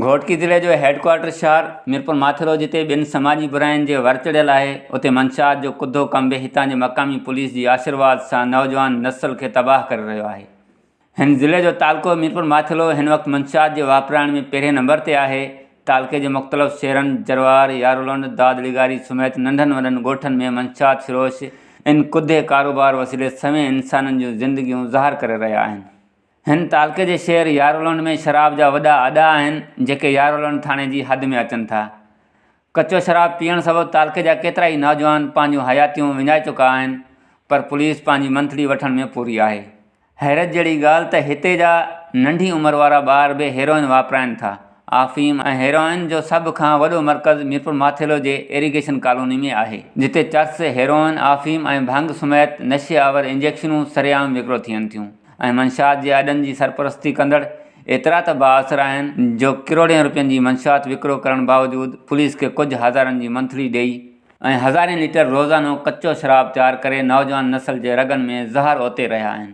گهوٽڪي ضلعي جو head quarter شهر ميرپور ماٿيلو جتي ٻين سماجي براين جي ور چڙهيل آهي اتي منشيات جو ڪڌو ڪم به هتان جي مقامي پوليس جي آشيرواد سان نوجوان نسل کي تباهه ڪري رهيو آهي. هن ضلعي جو تعلقو ميرپور ماٿيلو هن وقت منشيات جي واپرائڻ ۾ پهرين نمبر تي آهي. تعلقي جي مختلف شهرن جروار، يارولنڊ، داد لغاري سميت ننڍن وڏن ڳوٺن ۾ منشيات فروش ان ڪڌي ڪاروبار وسيلي سوين انسانن جون زندگيون زهر ڪري رهيا آهن. هن تعلقي جي شهر يارولنڊ ۾ شراب جا وڏا اڏا آهن، جيڪي يارولنڊ ٿاڻي جي حد ۾ اچن ٿا. ڪچو شراب پيئڻ سبب تعلقي جا ڪيترائي نوجوان پنهنجون حياتيون وڃائي چڪا آهن، پر پوليس پنهنجي منٿلي وٺڻ ۾ پوري آهي. حيرت جهڙي ڳالهه ته هتي جا ننڍي عمر وارا ٻار به هيروئن واپرائين ٿا. آفيم ۽ هيروئن جو سڀ کان وڏو مرڪز ميرپور ماٿيلو جي ايريگيشن ڪالوني ۾ آهي، جتي چرس، هيروئن، آفيم ۽ ڀنگ سميت نشي آور انجيڪشنون سرعام وڪرو ٿين ٿيون ۽ منشيات جي اڏن جي سرپرستي ڪندڙ ايترا ته بااثر آهن جو ڪروڙين روپين جي منشيات وڪرو ڪرڻ باوجود پوليس کي ڪجهه هزارن جي منٿلي ڏئي ۽ هزارين ليٽر روزانو ڪچو شراب تيار ڪري نوجوان نسل جي رڳن ۾ زهر اوتي رهيا آهن.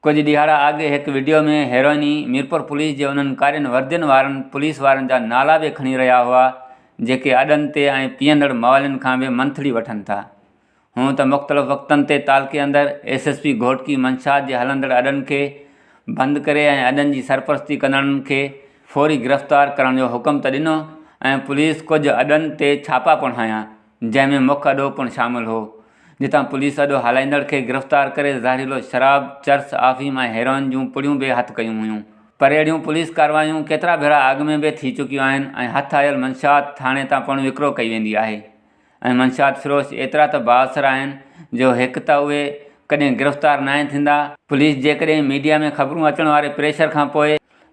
ڪجهه ڏهاڙا اڳ هڪ وڊيو ۾ هيروئني ميرپور پوليس جي انهن ڪارين وردين وارن پوليس وارن جا نالا به کڻي رهيا هئا جيڪي اڏن تي ۽ پيئندڙ موالين کان به منٿلي وٺن ٿا. هونء ته مختلف وقتن تي تعلقي اندر ايس ايس پي گهوٽڪي منشيات جي هلندڙ اڏن کي بند ڪري ۽ اڏن جي سرپرستي ڪندڙن کي فوري گرفتار ڪرڻ جو حڪم ته ڏنو ۽ پوليس ڪجهه اڏن تي ڇاپا پڻ هنيا جنهن ۾ مک اڏو پڻ شامل هو، جتان پوليس اڏو هلائيندڙ کي گرفتار ڪري زهريلو شراب، چرس، آفيم ۽ هيروئن جون پڙيون به هٿ ڪيون هيون. پر اهڙيون پوليس ڪارروايون ڪيترا ڀيرا اڳ ۾ به ٿي چڪيون آهن ۽ هٿ آيل منشيات ٿاڻي تان پڻ وڪرو ڪئي ويندي آهي ۽ منشيات فروش ايترا ته بااثر آهن جو هڪ ته اهي ڪڏهن گرفتار ناهن ٿيندا، پوليس جيڪڏهن ميڊيا ۾ خبرون اچڻ واري پريشر کانپوء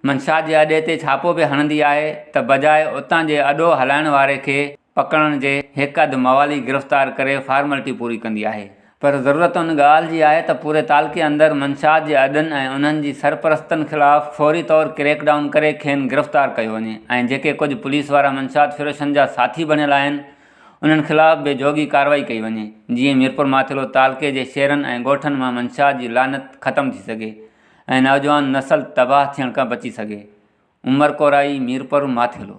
منشيات جي اڏي تي ڇاپو به هڻندي آهي ته بجاء اتان جي اڏو هلائڻ واري کي پڪڙڻ جي هڪ اڌ موالي گرفتار ڪري فارملٽي پوري ڪندي آهي پر ضرورت ان ڳالهه جي آهي ته پوري تعلقي اندر منشيات جي اڏن ۽ انهن جي سرپرستن خلاف فوري طور ڪريڪ ڊائون ڪري کين گرفتار ڪيو وڃي ۽ جيڪي ڪجهه پوليس وارا منشيات فروشن جا ساٿي بڻيل آهن انهن خلاف به جوڳي ڪارروائي ڪئي وڃي جيئن ميرپورماٿيلو تعلقي جي شهرن ۽ ڳوٺن مان منشيات جي لعنت ختم ٿي سگهي ۽ نوجوان نسل تباهه ٿيڻ کان بچي سگهي. عمر ڪورائي، ميرپور ماٿيلو.